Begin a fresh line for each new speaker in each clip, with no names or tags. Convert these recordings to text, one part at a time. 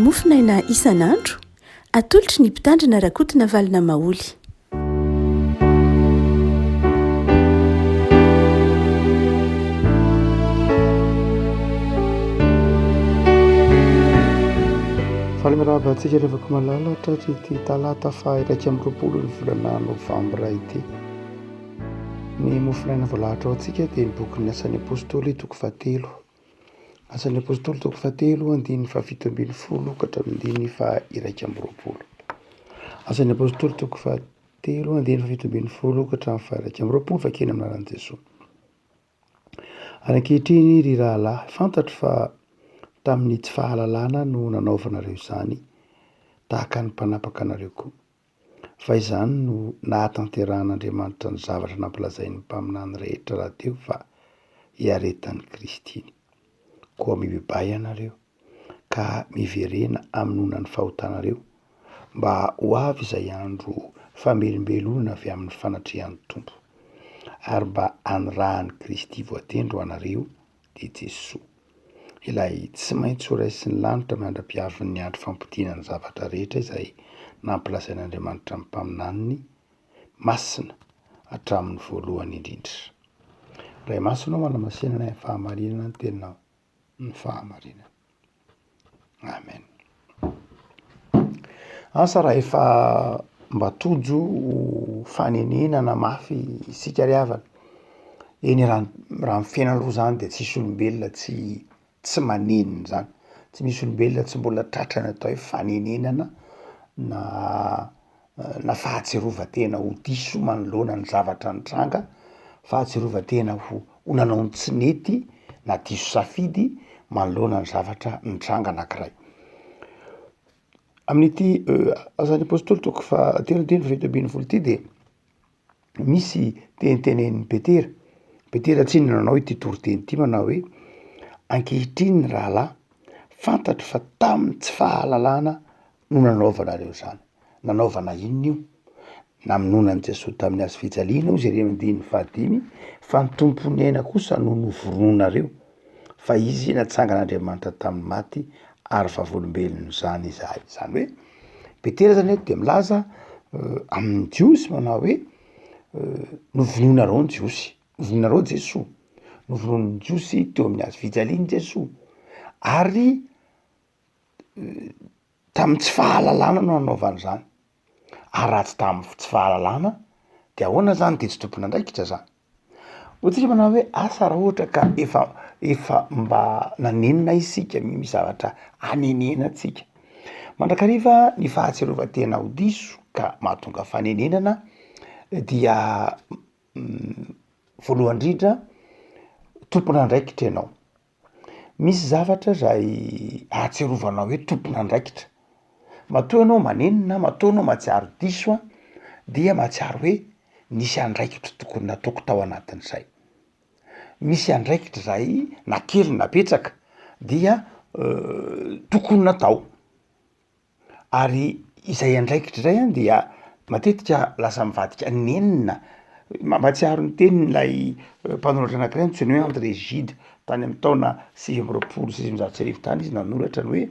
Mofonaina isan'andro, atolotry ny Mpitandrina Rakotonavalona Maholy.
Faly miarahaba antsika revako malala tratry ity talata faha 21 ny volana novambra ity. Ny mofonaina voalahatra ho antsika dia ny bokin'ny Asan'ny Apostoly toko fahatelo. Asan'ny Apostoly toko fahatelo andininy faha-17 ka hatramin'ny andininy faha-21. Asan'ny Apostoly toko fahatelo andininy faha-17 ka hatramin'ny faha-21 vakina amin'ny anaran'i Jesoa. Ary ankehitriny ry rahalahy, fantatro fa tamin'ny tsy fahalalana no nanaovanareo izany, tahaka ny mpanapaka anareo koa. Fa izany no nahatanterahan'Andriamanitra ny zavatra nampilazain'ny mpaminany rehetra rahateo fa hiaretan'i Kristy. Koa mibebaha ianareo, ka miverena hamonoana ny fahotanareo, mba ho avy izay andro famelombelonana avy amin'ny fanatrehan'ny Tompo, ary mba hanirahan'i Kristy voatendry ho anareo, dia Jesoa, ilay tsy maintsy ho raisin'ny lanitra mandra-piavin'ny andro fampodiana ny zavatra rehetra izay nampilazain'Andriamanitra ny mpaminaniny masina hatramin'ny voalohany indrindra. Ray masina ô, manamasinana ny fahamarinana ny teninao, ny fahamarinana. Amen. Asa raha efa mba tojo fanenenana mafy isika ry havana. Eny raha raha ny fiainana aloha zany de tsisy olombelona tsy tsy manenina zany. Tsy misy olombelona tsy mbola tratran'ny atao hoe fanenenana na na fahatsiarovan-tena ho diso manoloana ny zavatra nitranga, fahatsiarovan-tena ho ho nanao ny tsy nety na diso safidy manoloana ny zavatra nitranga anankiray. Amin'ity Asan'ny Apostoly toko fahatelo andininy faha-17 ity dia misy teny tenenin'i Petera, Petera tsinona nanao ity toriteny ity manao hoe, ankehitriny ry rahalahy, fantatro fa tamin'ny tsy fahalalana no nanaovanareo izany. Nanaovana inona io? Namonoana an'i Jesoa tamin'ny hazo fijaliana hozy ireo andininy fahadimy, fa ny Tompon'ny aina kosa no novoronareo, fa Izy natsangan'Andriamanitra tamin'ny maty ary vavolombelon'izany izahay. Izany hoe Petera zany eto de milaza amin'ny Jiosy manao hoe novonoinareo ny Jiosy, novonoinareo Jesoa, novonoin'ny Jiosy teo amin'ny hazo fijaliana Jesoa ary tamin'ny tsy fahalalana no nanaovany izany, ary raha tsy tamin'ny tsy fahalalana de ahoana zany de tsy tompon'andraikitra zany? Hoy tsika manao hoe asa raha ohatra ka efa efa mba nanenina isika, misy zavatra anenenantsika. Mandrakariva ny fahatsiarovan-tena ho diso ka mahatonga fanenenana dia voalohany indrindra tompon'andraikitra ianao. Misy zavatra zay ahatsiarovanao hoe tompon'andraikitra, matoa ianao manenina, matoa ianao mahatsiaro diso an, dia mahatsiaro hoe nisy andraikitra tokony nataoko tao anatin'izay, misy andraikitra zay na kely na betsaka dia tokony natao. Ary izay andraikitra izay an dia matetika lasa mivadika nenina, mampahatsiaro ny tenin'ilay mpanoratra anakiray antsoina hoe André Gide, tany amin'ny taona 1929 tany izy nanoratra ny hoe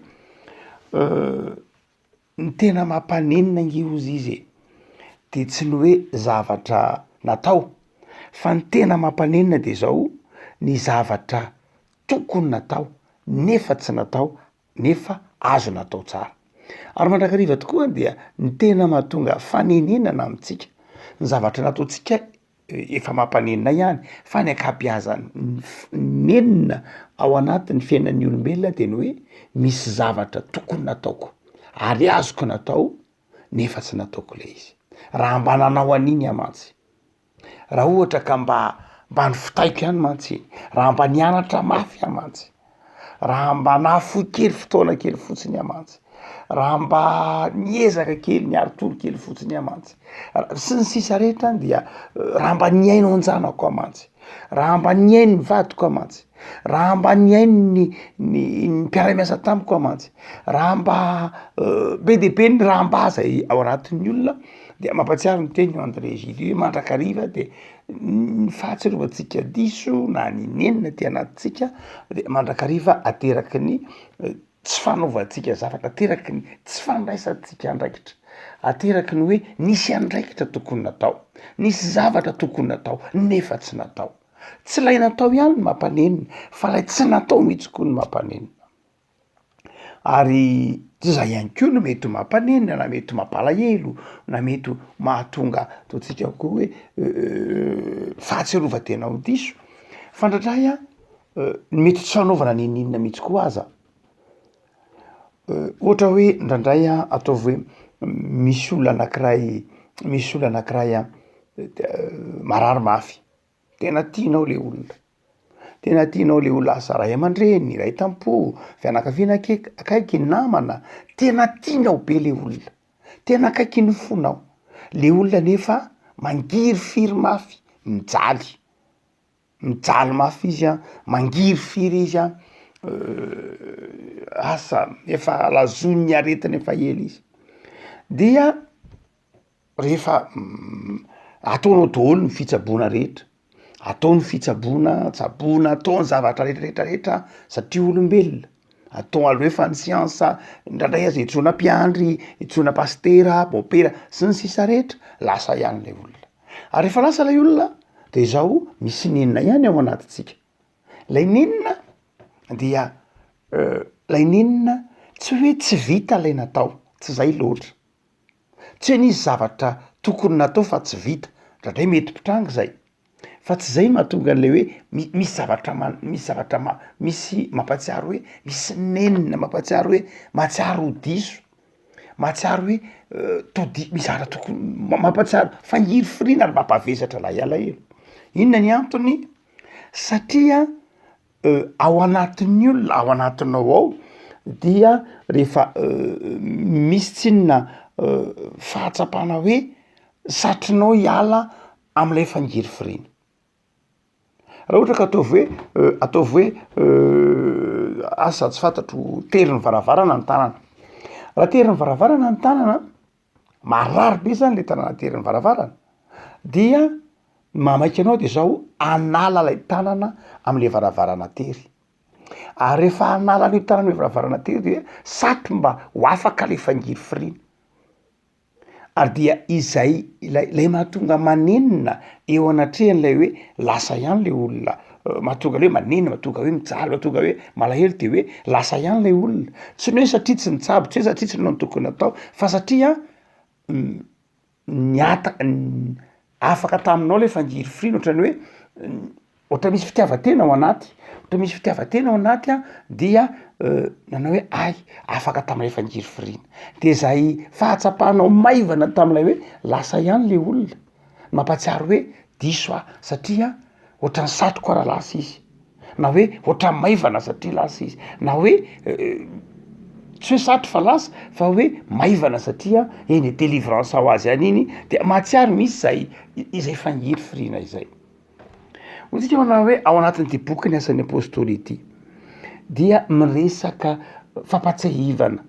ny tena mampanenina ange hozy izy e, de tsy ny hoe zavatra natao fa ny tena mampanenina de zao ny zavatra tokony natao nefa tsy natao nefa azo natao tsara. Ary mandrakariva tokoa dia ny tena mahatonga fanenenana amintsika, ny zavatra nataontsika efa mampanenina ihany fa ny ankabeazan'ny nenina ao anatin'ny fiainan'ny olombelona de ny hoe misy zavatra tokony nataoko ary azoko natao nefa tsy nataoko le izy. Raha mba nanao an'iny aho mantsy Raha ohatra ka mba mba nifitaiko ihany mantsy iny, raha mba nianatra mafy aho mantsy, raha mba nahafoy kely fotoana kely fotsiny aho mantsy, raha mba niezaka kely niari-tory kely fotsiny aho mantsy, sy ny sisa rehetra any dia raha mba nihaino an-janako aho mantsy, raha mba nihaino ny vadiko aho mantsy, raha mba nihaino ny ny mpiara-miasa tamiko aho mantsy, raha mba be dia be ny raha mba zay ao anatin'ny olona. Dia mampahatsiaro ny teny André Gide hoe mandrakariva de ny fahatsiarovantsika diso na ny nenina aty anatintsika de mandrakariva ateraky ny. tsy fanaovantsika zavatra, ateraky ny tsy fandraisantsika andraikitra, ateraky ny hoe nisy andraikitra tokony natao, nisy zavatra tokony natao nefa tsy natao. Tsy ilay natao ihany no mampanenina fa ilay tsy natao mihitsy koa no mampanenina. Ary tsy izay ihany koa no mety ho mampanenina na mety ho mampalahelo na mety ho mahatonga ataontsika koa hoe fahatsiarovan-tena ho diso fa indraindray an ny mety tsy fanaovana n'inon'inona mihitsy koa aza. Ohatra hoe indraindray an ataovy hoe misy olona anakiray misy olona anakiray an marary mafy, tena tianao le olona, tena tianao le olona lasa ray aman-dreny, ray tam-po, fianakaviana akeky akaiky, namana, tena tianao be le olona, tena akaiky ny fonao, le olona nefa mangirifiry mafy, mijaly. Mijaly mafy izy an, mangirifiry izy an, asa efa lazoin'ny aretina efa ela izy, dia rehefa ataonao daholo ny fitsaboana rehetra, atao ny fitsaboana, tsaboina, atao ny zavatra rehetrarehetra rehetra satria olombelona, atao alefa ny siansa, indraindray aza antsoina mpiandry, antsoina pasitera, mopera sy ny sisa rehetra, lasa ihany le olona. Ary rehefa lasa ilay olona de izao misy nenina ihany ao anatintsika, lay nenina dia lay nenina tsy hoe tsy vita lay natao, tsy zay loatra, tsy hoe nisy zavatra tokony natao fa tsy vita, ndraindray mety mpitranga zay, fa tsy zay mahatonga an'le hoe mi- misy zavatra ma- misy zavatra ma- misy mampatsiaro hoe misy nenina mampatsiaro hoe mahatsiaro ho diso. Mahatsiaro hoe tody misy zavatra tokony mampatsiaro fangirifiriana ary mampavesatra ilay alahelo. Inona ny antony? Satria ao anatin'ny olona, ao anatinao ao dia rehefa misy tsinona fahatsapana hoe satrinao hiala am'lay fangirifiriana. Raha ohatra ka ataovy hoe ataovy hoe asa tsy fantatro tery ny varavarana ny tanana, raha tery ny varavarana ny tanana, marary be zany le tanana tery ny varavarana, dia ny mahamaika anao de zao hanala lay tanana am'le varavarana tery, ary rehefa hanala an'io tanana io varavarana tery dia satry mba ho afaka le fangirifiriana. Ary dia izay ilay ilay mahatonga manenina eo anatrehan'ilay hoe lasa ihany le olona, mahatonga le hoe manenina, mahatonga hoe mijaly, mahatonga hoe malahelo de hoe lasa ihany lay olona, tsy ny hoe satria tsy nitsabo, tsy hoe satria tsy nanao ny tokony hatao fa satria niata- afaka taminao le fangirifiriana ohatran'ny hoe Ohatra misy fitiavan-tena ao anaty, ohatra misy fitiavan-tena ao anaty an, dia nanao hoe hay, afaka tamin'ilay fangirifiriana. De zay fahatsapanao maivana tamin'ilay hoe lasa ihany le olona, mampahatsiaro hoe diso aho satria ohatran'ny satriko raha lasa izy, na hoe ohatran'ny maivana satria lasa izy, na hoe tsy hoe satry fa lasa fa hoe maivana satria eny e delivrance ho azy ihany iny, de mahatsiaro misy zay izay fangirifiriana izay. Hoy isika manao hoe ao anatin'ity boky ny asan'ny apostoly ity dia miresaka fampahatsiahivana,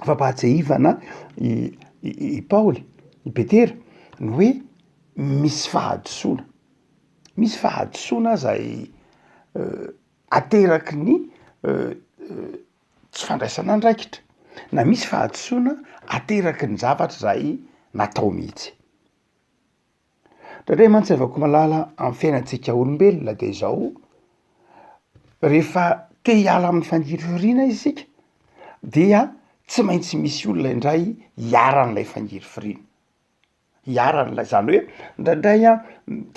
fampahatsiahivana i i Paoly, i Petera ny hoe misy fahadisoana, misy fahadisoana zay ateraky ny tsy fandraisana andraikitra na misy fahadisoana ateraky ny zavatra zay natao mihitsy. Indraindray mantsy havako malala amin'ny fiainantsika olombelona de izao, rehefa te hiala amin'ny fangirifiriana isika dia tsy maintsy misy olona indray iharan'ilay fangirifiriana, iharan'ilay zany hoe indraindray an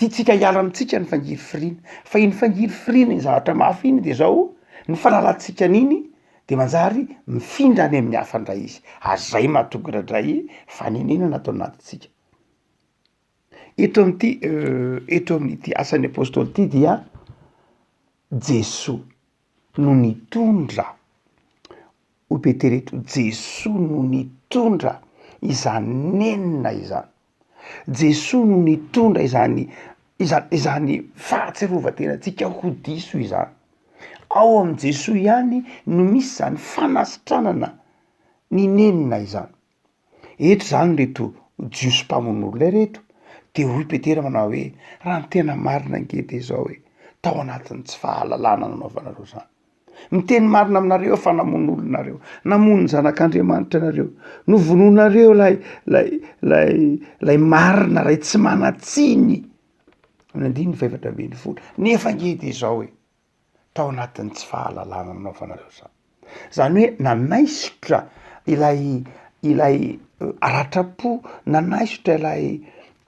tiantsika hiala amintsika ny fangirifiriana fa iny fangirifiriana iny zavatra mafy iny de zao ny fanalantsika an'iny de manjary mifindra any amin'ny hafa indray izy, ary zay mahatonga indraindray fanenenana ato anatintsika. Eto amin'ity eto amin'ity asan'ny apostoly ity dia Jesoa no nitondra, hoy Petera eto, Jesoa no nitondra izany nenina izany, Jesoa no nitondra izany izany izany fahatsiarovan-tenantsika ho diso izany. Ao amin'i Jesoa ihany no misy izany fanasitranana ny nenina izany. Eto izany ireto Jiosy mpamono olona ireto, de hoy Petera manao hoe, raha ny tena marina ange de zao e, tao anatin'ny tsy fahalalana nanaovanareo izany. Miteny marina aminareo aho fa namono olona nareo, namono ny zanak'Andriamanitra nareo, novonoinareo ilay ilay ilay ilay marina, ilay tsy manan-tsiny. Ny andininy fahefatra ambin'ny folo, nefa ange de izao e, tao anatin'ny tsy fahalalana nanaovanareo izany. Zany hoe nanaisotra ilay ilay ratram-po, nanaisotra ilay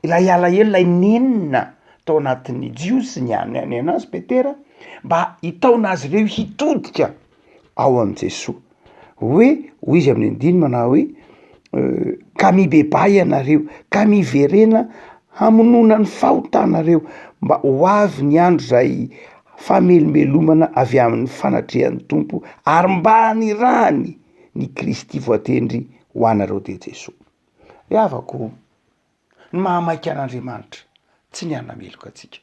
ilay alahelo, ilay nenina tao anatin'ny Jiosy ny ny azy Petera mba hitaona azy ireo hitodika ao amin'i Jesoa. Hoe hoy izy amin'ny andininy manao hoe ka mibebaha ianareo, ka miverena hamonoana ny fahotanareo mba ho avy ny andro izay famelombelomana avy amin'ny fanatrehan'ny Tompo ary mba hanirahany ny Kristy voatendry ho anareo dia Jesoa. Ry havako, ny mahamaika an'Andriamanitra tsy ny hanameloka antsika.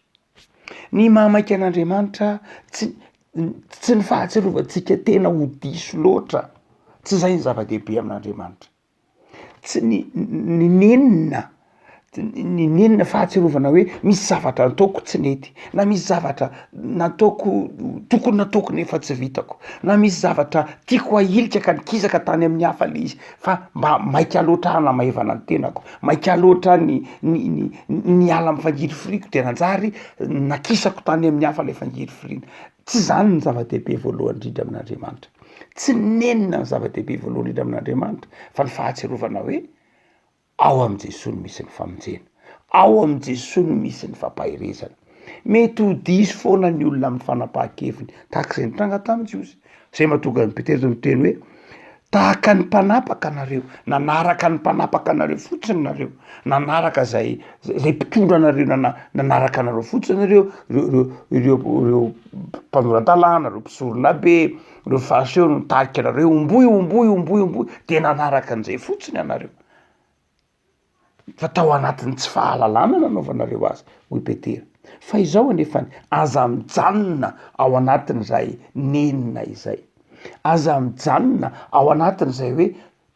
Ny mahamaika an'Andriamanitra tsy tsy ny fahatsiarovantsika tena ho diso loatra, tsy izay ny zava-dehibe amin'Andriamanitra. Tsy ny ny nenina, ny nenina fahatsiarovana hoe misy zavatra nataoko tsy nety, na misy zavatra nataoko tokony nataoko nefa tsy vitako, na misy zavatra tiako ahilika ka nikisaka tany amin'ny hafa le izy fa mba maika loatra hanamaivana ny tenako, maika loatra ny ny ny niala amy fangirifiriako de nanjary nakisako tany amin'ny hafa le fangirifiriana. Tsy zany ny zava-dehibe voalohany indrindra amin'Andriamanitra. Tsy ny nenina ny zava-dehibe voalohany indrindra amin'Andriamanitra fa ny fahatsiarovana hoe ao amin'i Jesoa no misy ny famonjena, ao amin'i Jesoa no misy ny fampaherezana. Mety ho diso foana ny olona amin'ny fanapahan-keviny, tahaka izay nitranga tamin'ny Jiosy. Izay mahatonga an'i Petera miteny hoe tahaka ny mpanapaka nareo, nanaraka ny mpanapaka anareo fotsiny nareo, nanaraka zay zay mpitondra anareo, nana- nanaraka anareo fotsiny ireo reo reo ireo ireo mpanora-dalàna, ireo mpisorona be, ireo fariseo nitarika anareo homboy homboy homboy homboy, de nanaraka an'izay fotsiny ianareo. Fa tao anatin'ny tsy fahalalana nanaovanareo azy, hoy Petera. Fa izao anefany, aza mijanona ao anatin'izay nenina izay. Aza mijanona ao anatin'izay hoe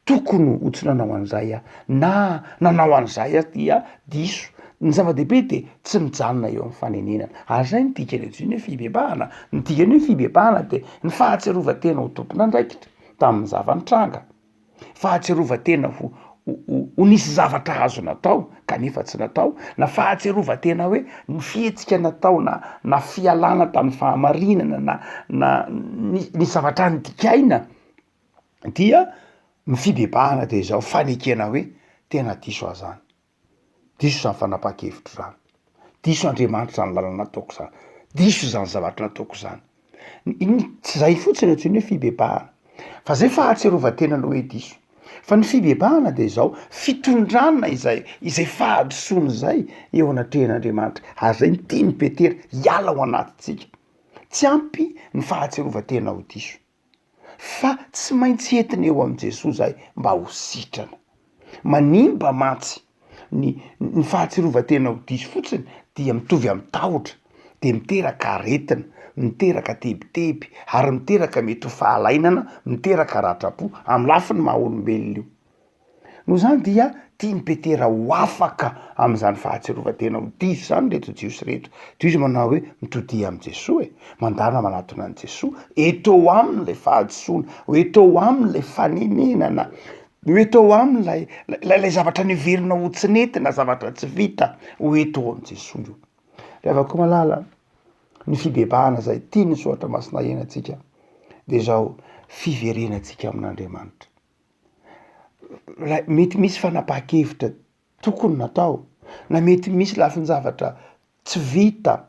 tokony ho tsy nanao an'izay aho, na nanao an'izay aho dia diso. Ny zava-dehibe dia tsy mijanona eo amin'ny fanenenana. Ary izay no dikany antsoina hoe fibebahana. Ny dikany hoe fibebahana dia ny fahatsiarovan-tena ho tompon'andraikitra tamin'ny zava-nitranga. Fahatsiarovan-tena ho ho nisy zavatra azo natao kanefa tsy natao, na fahatsiarovan-tena hoe ny fihetsika natao na na fialana tamin'ny fahamarinana na na ny zavatra nodikaina dia ny fibebahana de izao fanekena hoe tena diso aho zany. Diso izany fanapahan-kevitro izany, diso Andriamanitra izany lalana nataoko izany, diso izany zavatra nataoko izany. Ny tsy zay fotsiny antsoina hoe fibebahana, fa zay fahatsiarovan-tena aloha hoe diso. Fa ny fibebahana de izao, fitondrana izay izay fahadisoana izay eo anatrehan'Andriamanitra, ary zay no tian'i Petera hiala ao anatintsika. Tsy ampy ny fahatsiarovan-tena ho diso. Fa tsy maintsy entina eo amin'i Jesoa izahay mba ho sitrana. Manimba mantsy ny ny fahatsiarovan-tena ho diso fotsiny dia mitovy amin'ny tahotra, dia miteraka aretina, miteraka tebiteby ary miteraka mety ho fahalainana, miteraka ratram-po amin'ny lafiny maha olombelona io. Noho izany dia tian'i Petera ho afaka amin'izany fahatsiarovan-tena ho diso izany ireto Jiosy ireto. Toy izy manao hoe, Mitodiha amin'i Jesoa e! Mandàna manatona an'i Jesoa. Eto aminy ilay fahadisoana, eto aminy ilay fanenenana, eto aminy ilay, ilay, ilay zavatra neverina ho tsy nety na zavatra tsy vita. Ho eto amin'i Jesoa io. Ry havako malala, ny fibebahana izay tian'ny Soratra Masina iainantsika dia izao fiverenantsika amin'Andriamanitra. Mety misy fanapahan-kevitra tokony natao na mety misy lafin-javatra tsy vita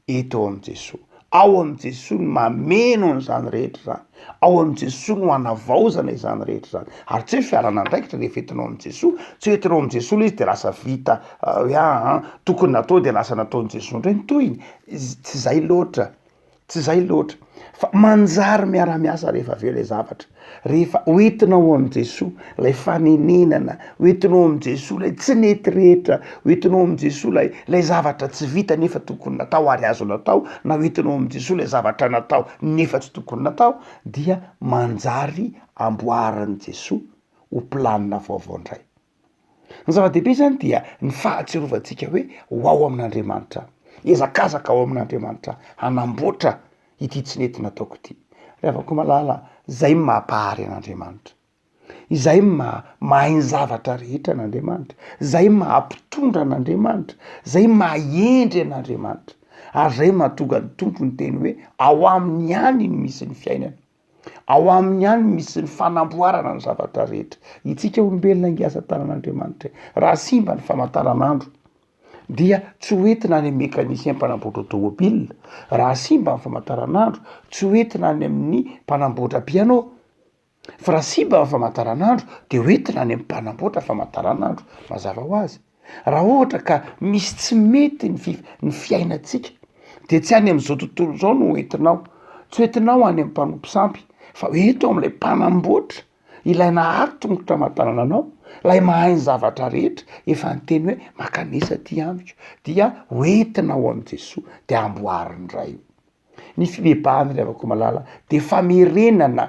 eto ao amin'i Jesoa. Ao amin'i Jesoa no mameno an'izany rehetra izany. Ao amin'i Jesoa no hanavaozana izany rehetra izany. Ary tsy hoe fialana andraikitra rehefa entinao amin'i Jesoa, tsy hoe entinao amin'i Jesoa ilay izy de lasa vita hoe aa tokony natao de lasa nataon'i Jesoa indray ny tohiny. Tsy izay loatra. Tsy izay loatra fa manjary miara-miasa rehefa avy eo ilay zavatra. Rehefa hoentinao amin'i Jesoa ilay fanenenana, hoentinao amin'i Jesoa ilay tsy nety rehetra, hoentinao amin'i Jesoa ilay ilay zavatra tsy vita nefa tokony natao ary azo natao, na hoentinao amin'i Jesoa ilay zavatra natao nefa tsy tokony natao, dia manjary amboarin'i Jesoa ho planina vaovao indray. Ny zava-dehibe zany dia ny fahatsiarovantsika hoe ho ao amin'Andriamanitra, hiazakazaka ao amin'Andriamanitra, hanamboatra ity tsy nety nataoko ity. Ry havako malala, zay ny maha Mpahary an'Andriamanitra. Izay ny maha mahay ny zavatra rehetra an'Andriamanitra. Zay ny maha mpitondra an'Andriamanitra. Zay ny maha hendry an'Andriamanitra. Ary zay mahatonga ny Tompo niteny hoe ao aminy ihany no misy ny fiainana. Ao aminy ihany no misy ny fanamboarana ny zavatra rehetra. Itsika olombelona ange asa tanan'Andriamanitra e. Raha simba ny famantaranandro dia tsy ho entina any amin'ny mécanicien mpanamboatra automobile. Raha simba ny famantaranandro tsy ho entina any amin'ny mpanamboatra piano. Fa raha simba ny famantaranandro de ho entina any amin'ny mpanamboatra famantaranandro, mazava ho azy. Raha ohatra ka misy tsy mety ny fi- ny fiainantsika de tsy any am'zao tontolo zao no ho entinao, tsy ho entinao any amin'ny mpanompo sampy fa ho ento am'lay mpanamboatra, ilay nahary tongotra aman-tanana anao, lay mahay ny zavatra rehetra, efa niteny hoe mankanesa aty amiko, dia ho entina ao amin'i Jesoa de amboariny indray io. Ny fibebahana ry havako malala de famerenana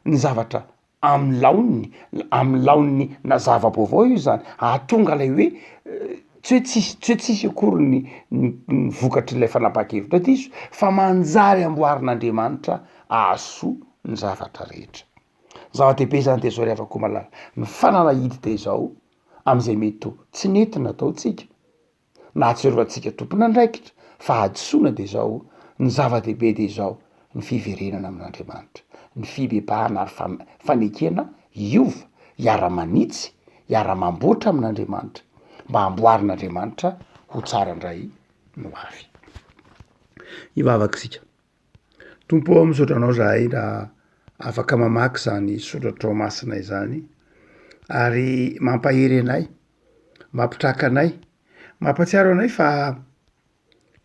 ny zavatra amin'ny laoniny, amin'ny laoniny na zava-baovao io zany, ahatonga lay hoe tsy hoe tsisy tsy hoe tsisy akory ny ny vokatr'ilay fanapahan-kevitra diso fa manjary amboarin'Andriamanitra ahasoa ny zavatra rehetra. Zava-dehibe zany de zao ry havako malala, ny fanalahidy de izao am'zay mety ho tsy nety nataontsika, Nahatsiarovantsika tompon'andraikitra fa hadisoana dia izao, ny zava-dehibe dia izao, ny fiverenana amin'Andriamanitra, ny fibebahana ary fanekena hiova, hiara-manitsy, hiara-mamboatra amin'Andriamanitra, mba hamboarin'Andriamanitra ho tsara indray ny ho avy. Hivavaka isika. Tompo ô, misaotra Anao zahay raha afaka mamaky izany soratrao masina izany ary mampahery anay Mampitraka anay, mampatsiaro anay fa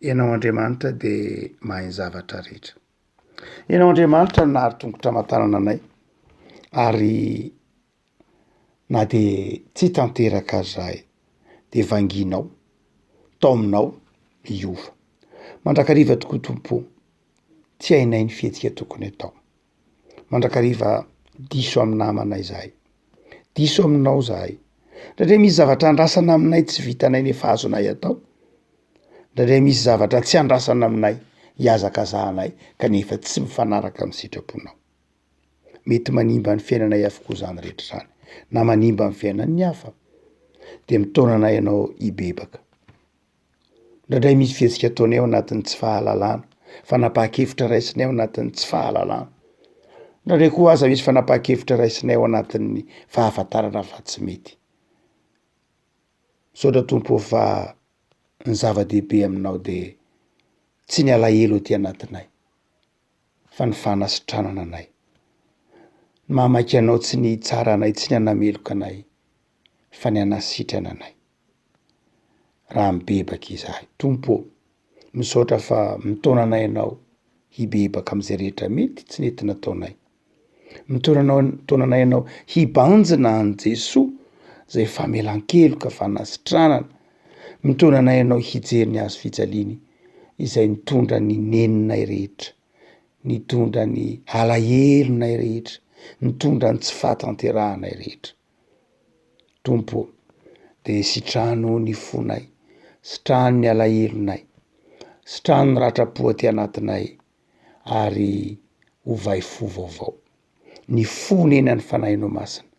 Ianao Andriamanitra de mahay ny zavatra rehetra. Ianao Andriamanitra no nahary tongotra aman-tanana anay ary na de tsy tanteraka aza zahay de vanginao, taominao hiova. Mandrakariva tokoa Tompo ô, tsy hainay ny fihetsika tokony atao. Mandrakariva diso amin'ny namana izahay. Diso aminao izahay. Indraindray misy zavatra andrasana aminay tsy vitanay nefa azonay atao. Indraindray misy zavatra tsy andrasana aminay ihazakazahanay kanefa tsy mifanaraka amin'ny sitraponao. Mety manimba ny fiainanay avokoa izany rehetra izany na manimba ny fiainan'ny hafa. De mitaona anay ianao hibebaka. Indraindray misy fihetsika ataonay ao anatin'ny tsy fahalalana, fanapahan-kevitra raisinay ao anatin'ny tsy fahalalana. Indraindray koa aza misy fanapahan-kevitra raisinay ao anatin'ny fahafantarana fa tsy mety. Misaotra Tompo ô fa ny zava-dehibe aminao de tsy ny alahelo aty anatinay fa ny fanasitranana anay. Ny mahamaika anao tsy ny hitsara anay, tsy ny hanameloka anay fa ny hanasitrana anay. Raha mibebaka izahay. Tompo ô, misaotra fa mitaona anay Ianao hibebaka amin'izay rehetra mety tsy nety nataonay. Mitaona anao, mitaona anay Ianao hibanjina an'i Jesoa izay famelan-keloka, fanasitranana. Mitaona anay Ianao hijery ny hazo fijaliany izay nitondra ny neninay rehetra, nitondra ny alahelonay rehetra, nitondra ny tsy fahatanterahanay rehetra. Tompo ô, dia sitrano ny fonay, sitrano ny alahelonay, sitrano ny ratram-po aty anatinay ary ovay fo vaovao. Ny fo onenan'ny Fanahinao Masina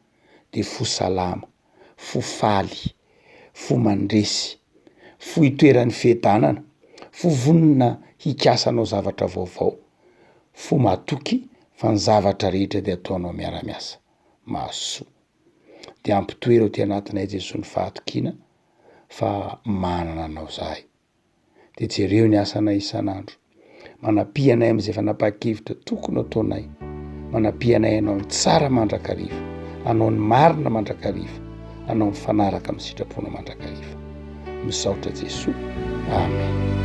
dia fo salama, fo faly, fo mandresy, fo itoeran'ny fiadanana, fo vonona hikasa hanao zavatra vaovao, fo matoky fa ny zavatra rehetra dia ataonao miara-miasa. mahasoa. Dia ampitoero aty anatinay Jesoa ny fahatokiana fa manana Anao zahay. Dia jereo ny asanay isan'andro. Manampia anay amin'izay fanapahan-kevitra tokony ataonay. Manampia anay hanao ny tsara mandrakariva, hanao ny marina mandrakariva, hanao mifanaraka amin'ny sitraponao mandrakariva. Misaotra Jesoa. Amen.